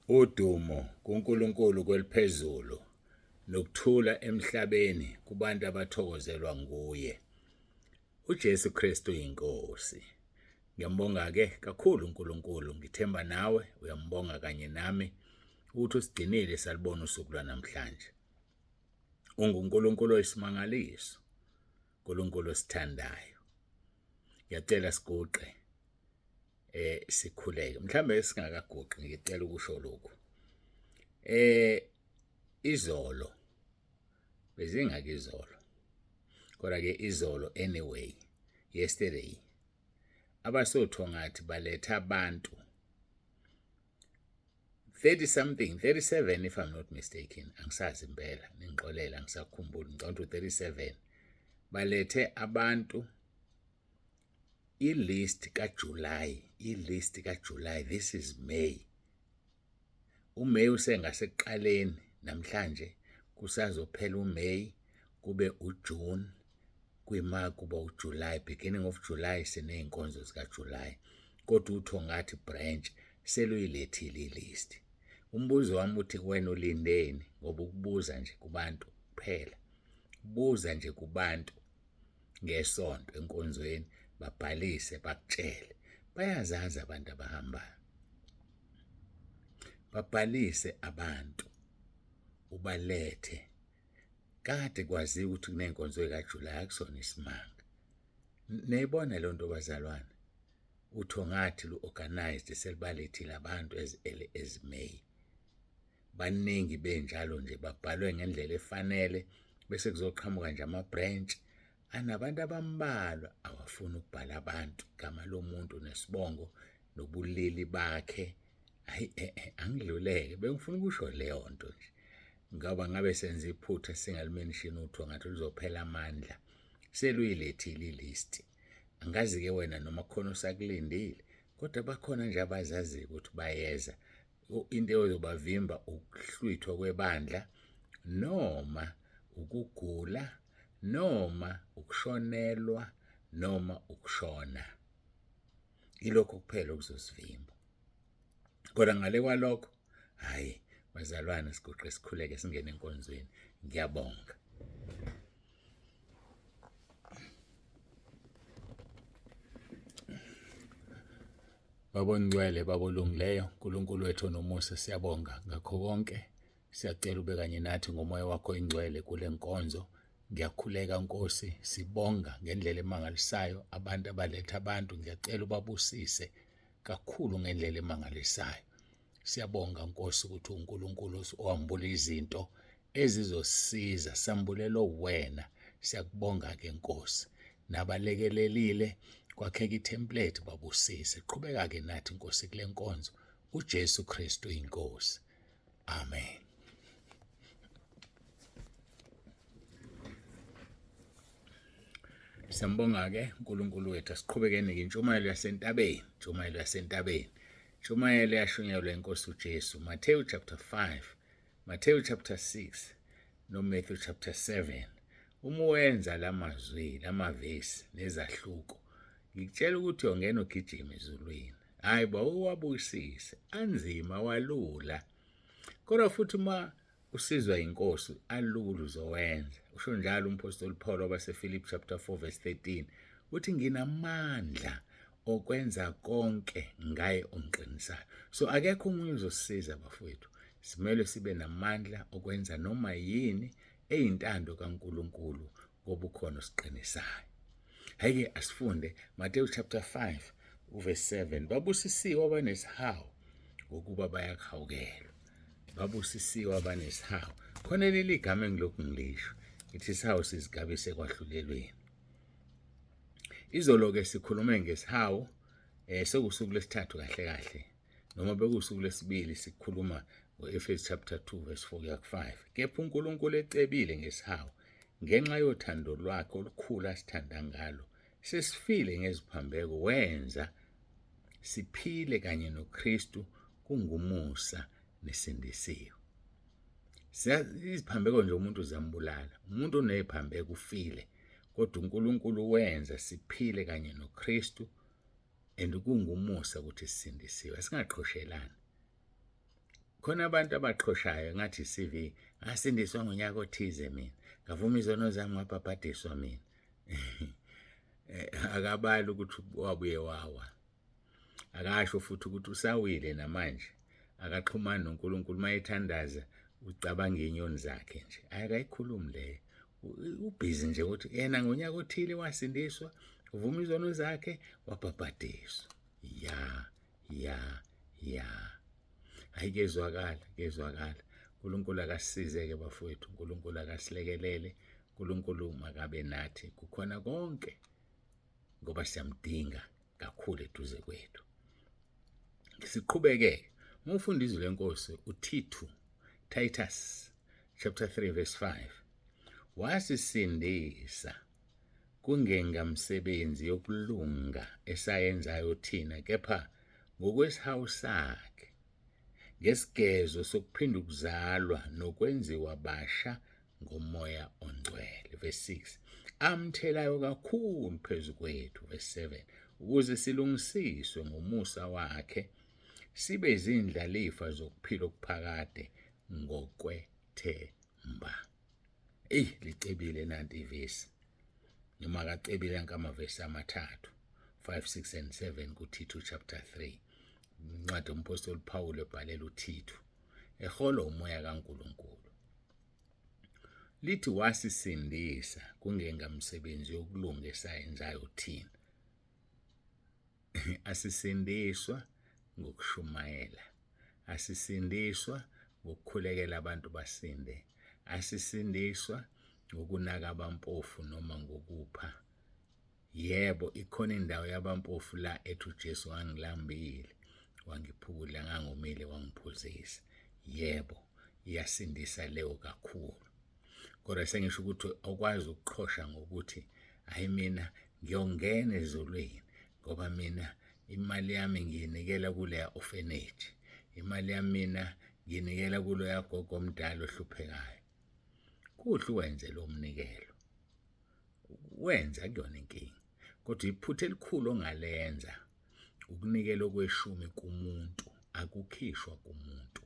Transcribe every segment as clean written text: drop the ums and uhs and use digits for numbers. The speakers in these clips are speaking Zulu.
Udumo kuNkulunkulu kweliphezulu nokuthula emhlabeni kubantu abathokozelwa nguye. UJesu Kristu inkosi. Ngiyambonga-ke kakhulu uNkulunkulu, ngithemba nawe uyambonga kanye nami ukuthi usigcinile salibona usuku lwanamhlanje. UnguNkulunkulu oyisimangaliso, uNkulunkulu osithandayo. Ngiyacela siguqe sikhuleke. Mhlambe singakaguqi ngicela ukusho lokhu. Izolo bezingaki izolo. Kodwa ke izolo anyway yesterday abasothongathi baletha abantu 30 something 37 if I'm not mistaken angisazi impela ningixolela angisakhumbuli ngicabanga ukuthi 37 balethe abantu i-list kaJuly i-list kaJuly this is May uMay usengasekuqaleni namhlanje kusazophela uMay kube uJune kwima kuba uJuly beginning of July siney'nkonzo zikaJuly kodwa uThongathi branch seluyilethile ilist. Umbuzo wami uthi wena ulindeni ngoba ukubuza nje kubantu kuphela buza nje kubantu ngesonto enkonzweni babhalise bakutshele bayazazi abantu abahambayo babhalise abantu ubalethe Kade kwaziwa ukuthi kunenkonzo kaJuly akusona isimanga. Niyayibona le nto bazalwane. Uthongathi lu-organized selibalethile abantu as early as May. Baningi benjalo nje babhalwe ngendlela efanele bese kuzoqhamuka nje ama-branch anabantu abambalwa awafuni ukubhala abantu igama lomuntu nesibongo nobulili bakhe. Hayi angidluleke bengifuna ukusho leyo nto nje. Ngoba ngabe senza iphutha singalimenshini utho ngathi luzophela amandla. Seluyilethile ilist. Angazi-ke wena noma khona osakulindile kodwa bakhona nje abazaziyo ukuthi bayeza. Into eyozobavimba ukuhlwithwa kwebandla noma ukugula noma ukushonelwa noma ukushona. Ilokho kuphela okuzosivimba. Kodwa ngale kwalokho hayi bazalwane siguqe sikhuleke singene enkonzweni. Ngiyabonga. Baba ongcwele, Baba olungileyo, uNkulunkulu wethu onomusa, siyabonga ngakho konke. Siyacela ube kanye nathi ngomoya wakho ingcwele kule nkonzo. Ngiyakhuleka Nkosi, sibonga ngendlela emangalisayo abantu abaletha abantu. Ngiyacela ubabusise kakhulu ngendlela emangalisayo. Siyabonga Nkosi ukuthi uNkulunkulu owambula izinto ezizosisiza sambulelo wena. Siyakubonga-ke Nkosi. Nabalekelelile kwakheka itemplate babusise. Qhubeka-ke nathi Nkosi kule nkonzo. uJesu Kristu inkosi. Amen. Siyambonga-ke uNkulunkulu wethu. Asiqhubekeni-ke intshumayelo yasentabeni, intshumayelo yasentabeni. Intshumayelo eyashunyayelwa inkosi uJesu, Matthew chapter 5, Matthew chapter 6 no Matthew chapter 7. Uma wenza lamazwi, lamavesi nezahluko, ngikutshela ukuthi uyongena ugijima ezulwini. Hayi bo uwabusise, anzima walula. Kodwa futhi uma usizwa inkosi alula uzowenza. Usho njalo umphostoli Paul wabaseFilipi chapter 4 verse 13 uthi nginamandla okwenza konke ngaye ongiqinisayo. So akekho omunye uzosisiza bafowethu. Simele sibe namandla okwenza noma yini eyintando kaNkulunkulu ngoba ukhona osiqinisayo. Hayi-ke asifunde Mateyu chapter 5 uverse 7 babusisiwe abanesihawu ngokuba bayakuhawukelwa. Babusisiwe abanesihawu. Khona leli gama engilokhu ngilisho ngithi isihawu sizigabise ekwahlulelweni. Izolo-ke sikhulume ngesihawu sekusuku lwesithathu kahle kahle noma bekuwusuku lwesibili sikhuluma ngo-Efesu chapter 2 verse 4 kuya ku-5. Kepha uNkulunkulu ecebile ngesihawu ngenxa yothando lwakhe olukhulu asithanda ngalo sesifile ngeziphambeko wenza siphile kanye noKristu kungumusa nesindisiwe. Iziphambeko nje umuntu ziyambulala. Umuntu oneziphambeko ufile kodwa uNkulunkulu wenza siphile kanye noKristu and kungumusa ukuthi sisindisiwe. Singaqhoshelani. Khona abantu abaqhoshayo ngathi CV ngasindiswa ngonyaka othize mina ngavuma izono zami ngabhabhadiswa mina. Akabali ukuthi wabuye wawa. Akasho futhi ukuthi usawile namanje akaxhumani noNkulunkulu mayethandaza ucabanga inyoni zakhe nje akayikhulumi leyo ubhizi nje ukuthi yena ngonyaka othile wasindiswa uvuma izono zakhe wabhabhadiswa ya ya ya hayi kezwakala kezwakala uNkulunkulu akasisize-ke bafowethu uNkulunkulu akasilekelele uNkulunkulu makabe nathi kukhona konke ngoba siyamdinga kakhulu eduze kwethu. Siqhubeke uma ufunda izwi lenkosi uThithu Titus chapter 3 verse 5 wasisindisa kungengamsebenzi yokulunga esayenzayo thina kepha ngokwesihawu sakhe ngesigezo sokuphinda ukuzalwa nokwenziwa basha ngomoya ongcwele verse 6 amthelayo kakhulu phezu kwethu verse 7 ukuze silungisiswe ngomusa wakhe sibe izindlalifa zokuphila okuphakade ngokwethemba. Eyi licebile nanti ivesi noma akacebile anke amavesi amathathu 5 6 and 7 kuThithu chapter 3 incwadi umpostoli Paul ebhalela uThithu eholwa umoya kaNkulunkulu. Lithi wasisindisa kungengamsebenzi yokulunga esayenzayo thina. Asisindiswa ngokushumayela. Asisindiswa ngokukhulekela abantu basinde. Asisindiswa ngokunaka abampofu noma ngokupha. Yebo, ikhona indawo yabampofu la ethi uJesu ngangilambile, wangipha ukudla, ngangomile, wangiphuzisa. Yebo, iyasindisa leyo kakhulu. Kodwa sengisho ukuthi awukwazi ukuqhosha ngokuthi hayi mina ngiyongena ezulwini ngoba mina imali yami ngiyinikela kuleya orphanage, imali yami mina ngiyinikela kuloya gogo omdala ohluphekayo. Kuhle uwenze lo mnikelo. Wenza kuyona inkinga kodwa iphutha elikhulu ongalenza ukunikela okweshumi kumuntu akukhishwa kumuntu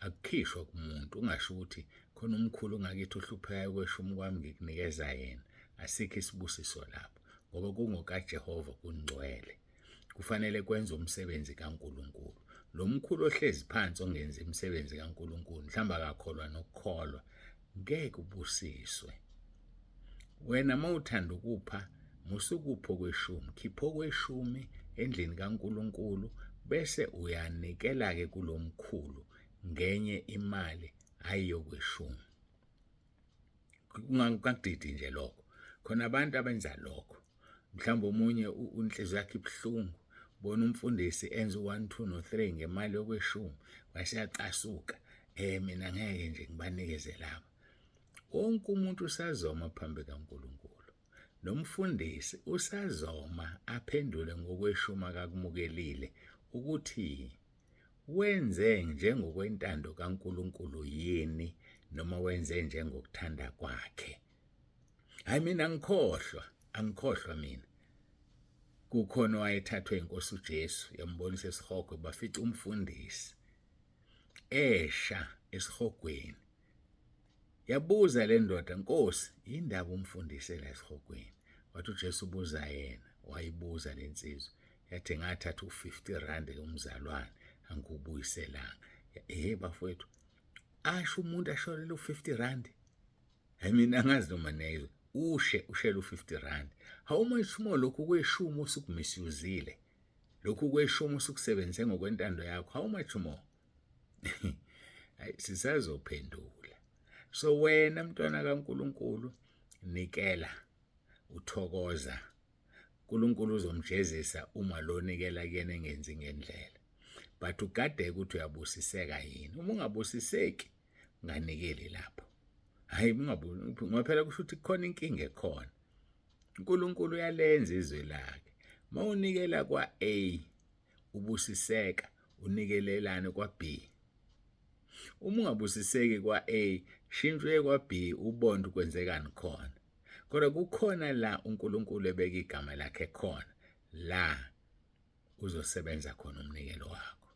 akukhishwa kumuntu ungasho ukuthi khona umkhulu ngakithi ohluphekayo kweshumi kwami ngikunikeza yena asikho isibusiso lapho ngoba kungokaJehova kungcwele kufanele kwenze umsebenzi kaNkulunkulu lo mkhulu ohlezi phansi ongenzi imisebenzi kaNkulunkulu mhlawumbe akakholwa nokukholwa ngeke ubusiswe wena uma uthanda ukupha musukupha okweshumi khipha okweshumi endlini kaNkulunkulu bese uyanikela-ke kulo mkhulu ngenye imali hhayi yokweshumi Kungakudidi nje lokho. Khona abantu abenza lokho. Mhlawumbe omunye inhliziyo yakhe ibuhlungu, bona umfundisi enza u-one, two no-three ngemali yokweshumi, wayeseyacasuka. Mina ngeke nje ngibanikeze laba. Wonke umuntu usazoma phambi kaNkulunkulu. Nomfundisi usazoma aphendule ngokweshumi akakumukelile ukuthi Wenze njengokwentando kaNkulunkulu yini noma wenze njengokuthanda kwakhe? Hayi mina angikhohlwa, angikhohlwa mina. Kukhona owayethathwe inkosi uJesu yambonisa esihogo bafica umfundisi esha esihogweni. Yabuza le ndoda, Nkosi, yindaba umfundisi la esihogweni? Wathi uJesu ubuza yena, wayibuza le nsizwa. Yathi ngathatha u-50 rand umzalwane angikubuyiselanga. Ehhe bafowethu, asho umuntu ashonele u-50 rand. Hayi mina angazi noma niyayizwa. Ushe ushele u-50 rand. How much more lokhu kweshumi osukumisyuzile? Lokhu kweshumi osukusebenzise ngokwentando yakho, how much more? Hayi sisazophendula. So wena mntwana kaNkuluNkulu nikela uthokoza. uNkulunkulu uzomjezisa uma lo nikela kuyena engenzi ngendlela. But ugade ukuthi uyabusiseka yini. Uma ungabusiseki unganikeli lapho. Hayi ungabu ngoba phela kusho ukuthi kukhona inkinga ekhona. uNkulunkulu uyalenza izwi lakhe. Mawunikela kwa-A ubusiseka unikelelane kwa-B. Uma ungabusiseki kwa-A, shintsha uye kwa-B ubone ukuthi kwenzekani khona. Kodwa kukhona la uNkulunkulu ebeka igama lakhe khona, la uzosebenza khona umnikelo wakho.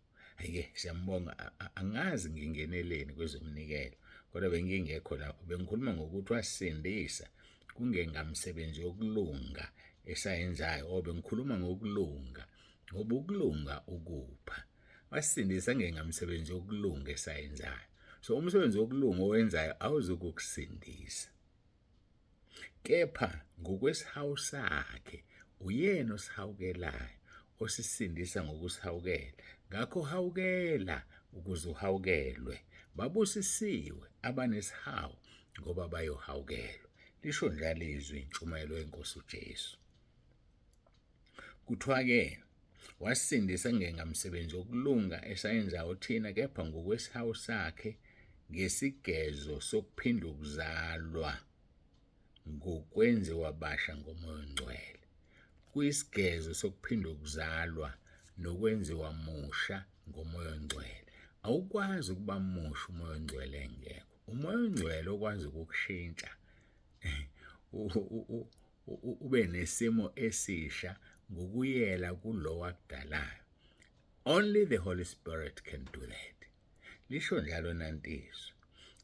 Hhayi-ke siyambonga, angazi ngingeneleni kwezomnikelo, kodwa bengingekho lapho. Bengikhuluma ngokuthi wasindisa kungengamsebenzi yokulunga esayenzayo, or bengikhuluma ngokulunga, ngoba ukulunga ukupha. Wasindisa kungengamsebenzi yokulunga esayenzayo. So umsebenzi wokulunga owenzayo awuzukukusindisa. Kepha ngokwesihawu sakhe uyena osihawukelayo, osisindisa ngokusihawukela. Ngakho hawukela ukuze uhawukelwe. Babusisiwe abanesihawu ngoba bayohawukelwa. Lisho njalo izwi intshumayelo yeNkosi uJesu. Kuthiwa-ke wasindisa kungengamsebenzi wokulunga esayenzayo thina kepha ngokwesihawu sakhe ngesigezo sokuphinda ukuzalwa ngokwenziwa basha ngoMoya oNgcwele. Kuyisigezo sokuphinda ukuzalwa nokwenziwa musha ngoMoya oNgcwele. Awukwazi ukuba musha uMoya oNgcwele engekho. UMoya oNgcwele okwazi ukukushintsha ube nesimo esisha ngokuyela kulo wakudalayo. Only the Holy Spirit can do that. Lisho njalo nantiso.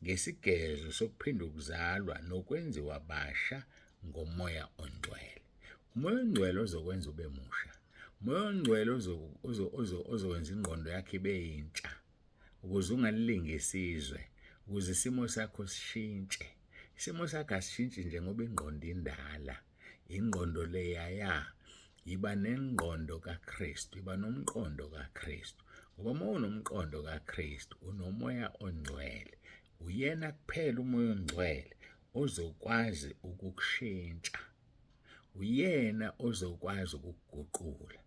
Ngesigezo sokuphinda ukuzalwa nokwenziwa basha ngoMoya oNgcwele. UMoya oNgcwele ozokwenza ube musha. UMoya oNgcwele ozokwenza ingqondo yakho ibe yintsha. Ukuze ungalilingisi izwe, ukuze isimo sakho sishintshe. Isimo sakho asishintshi nje ngoba ingqondo indala. Ingqondo leyaya yiba nengqondo kaKristu, iba nomqondo kaKristu. Ngoba uma unomqondo kaKristu, unoMoya oNgcwele. Uyena kuphela uMoya oNgcwele ozokwazi ukukushintsha. Uyena ozokwazi ukukuguqula.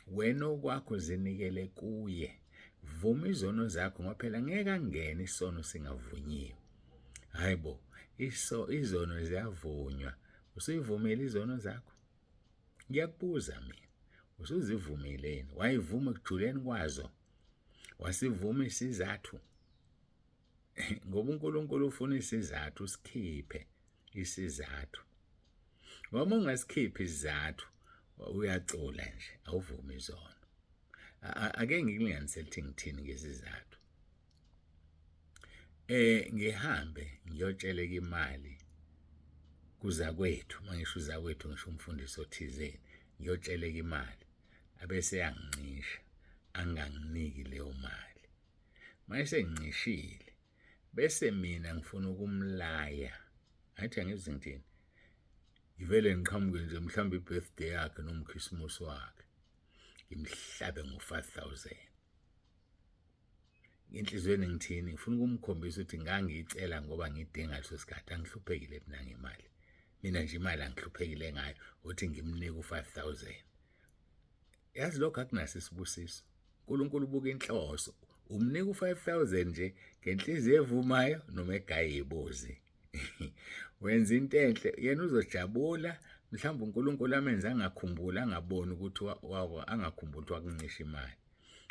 Wena okwakho zinikele kuye. Vuma izono zakho ngoba phela ngeke angene isono singavunyiwe. Hayi bo, iso izono ziyavunywa. Usuyivumile izono zakho? Ngiyakubuza mina. Usuzivumile yini? Wayivuma ekujuleni kwazo? Wasivuma isizathu? Ngoba uNkulunkulu ufuna isizathu usikhiphe isizathu. Ngoba uma ungasikhiphi isizathu uyacula nje awuvumi izono. Ake ngikulinganisele ukuthi ngithini ngesizathu. Ngihambe ngiyotsheleka imali kuzakwethu, uma ngisho uzakwethu ngisho umfundisi othizeni, ngiyotsheleka imali abese eyangincisha anganginiki leyo mali. Uma esengincishile bese mina ngifuna ukumlaya, angithi angizi ngithini, ngivele ngiqhamuke nje mhlawumbe i-birthday yakhe noma ukhisimusi wakhe, ngimhlabe ngo-5,000. Enhliziyweni ngithini, ngifuna ukumkhombisa ukuthi ngangiyicela ngoba ngidinga leso sikhathi, angihluphekile mina ngemali. Mina nje imali angihluphekile ngayo, ukuthi ngimnike u-5,000. Yazi lokho akunaso isibusiso. uNkulunkulu ubuka inhloso. Umnika u-5000 nje ngenhliziyo evumayo noma egaya ibozi. Wenza into enhle yena uzojabula mhlawumbe uNkulunkulu amenze angakhumbuli angaboni ukuthi angakhumbuli ukuthi wakuncisha imali.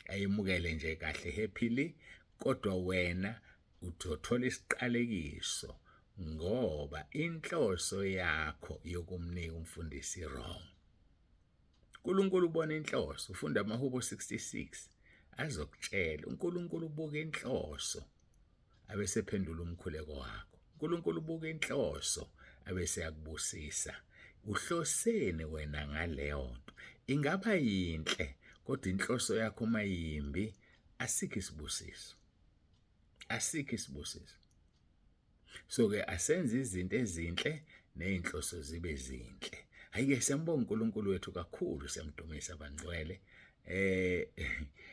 Ayemukele nje kahle happily kodwa wena uzothola isiqalekiso ngoba inhloso yakho yokumnika umfundisi wrong. uNkulunkulu ubona inhloso. Ufunda amaHubo 66 azokutshela uNkulunkulu ubuka inhloso abesephendula umkhuleko wakho. uNkulunkulu ubuka inhloso abese yakubusisa. Uhloseni wena ngaleyo nto? Ingaba yinhle kodwa inhloso yakho uma yimbi asikho isibusiso. Asikho isibusiso. So-ke asenze izinto ezinhle ney'nhloso zibe zinhle. Hhayi-ke siyambonga uNkulunkulu wethu kakhulu, siyamdumisa abangcwele.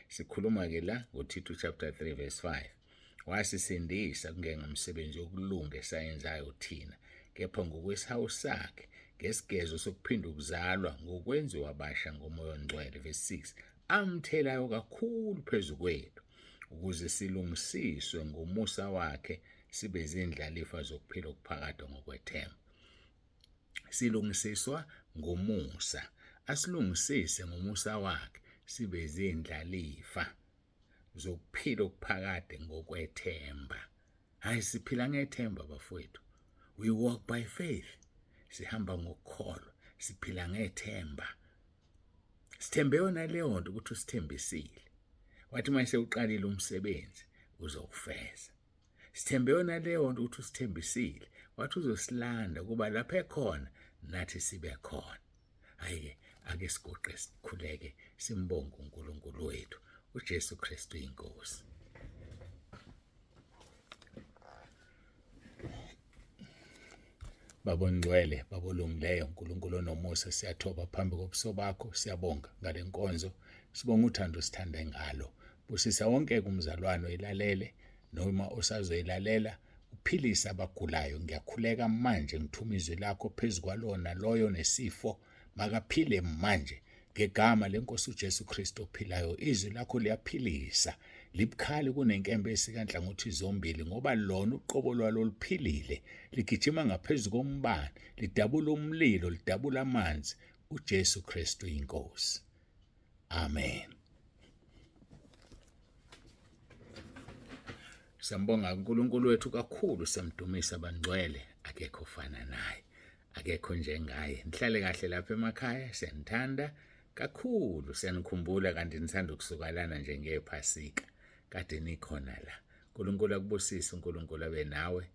Sikhuluma-ke la ngoThithu chapter 3 verse 5. Wasisindisa kungengamsebenzi yokulunga esayenzayo thina, kepha ngokwesihawu sakhe, ngesigezo sokuphinda ukuzalwa ngokwenziwa basha ngoMoya oNgcwele. Verse 6, amthelayo kakhulu phezu kwethu ukuze silungisiswe ngomusa wakhe sibe zindlalifa zokuphila okuphakade ngokwethemba. Silungisiswa ngomusa, asilungisise ngomusa wakhe sibe zindlalifa zokuphila okuphakade ngokwethemba. Hayi, siphila ngethemba bafowethu. We walk by faith. Sihamba ngokukholwa, siphila ngethemba. Sithembe yona leyo nto ukuthi usithembisile. Wathi uma esewuqalile umsebenzi uzowufeza. Sithembe yona leyo nto ukuthi usithembisile, wathi uzosilanda kuba lapho ekhona nathi sibe khona. Hhayi-ke ake siguqe sikhuleke simbonge uNkulunkulu wethu uJesu Kristu inkosi. Baba ongcwele, Baba olungileyo, uNkulunkulu onomusa, siyathoba phambi kobuso bakho, siyabonga ngale nkonzo, sibonga uthando osithande ngalo. Busisa wonke kumzalwane oyilalele noma osazoyilalela, uphilise abagulayo. Ngiyakhuleka manje, ngithuma izwi lakho phezu kwalona loyo nesifo, makaphile manje ngegama lenkosi uJesu Kristu ophilayo. Izwi lakho liyaphilisa, libukhali kunenkemba esika nhlangothi zombili, ngoba lona uqobo lwalo luphilile, ligijima ngaphezu kombane, lidabula umlilo, lidabula amanzi. uJesu Kristu inkosi. Amen. Siyambonga uNkulunkulu wethu kakhulu, siyamdumisa bangcwele, akekho ofana naye. Akekho njengaye. Nihlale kahle lapha emakhaya, siyanithanda kakhulu, siyanikhumbula kanti nithanda ukusuka lana nje ngephasika. Kade nikhona la. uNkulunkulu akubusise, uNkulunkulu abe nawe.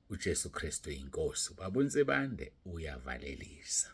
uJesu Kristu inkosi. Baba uNsibande uyavalelisa.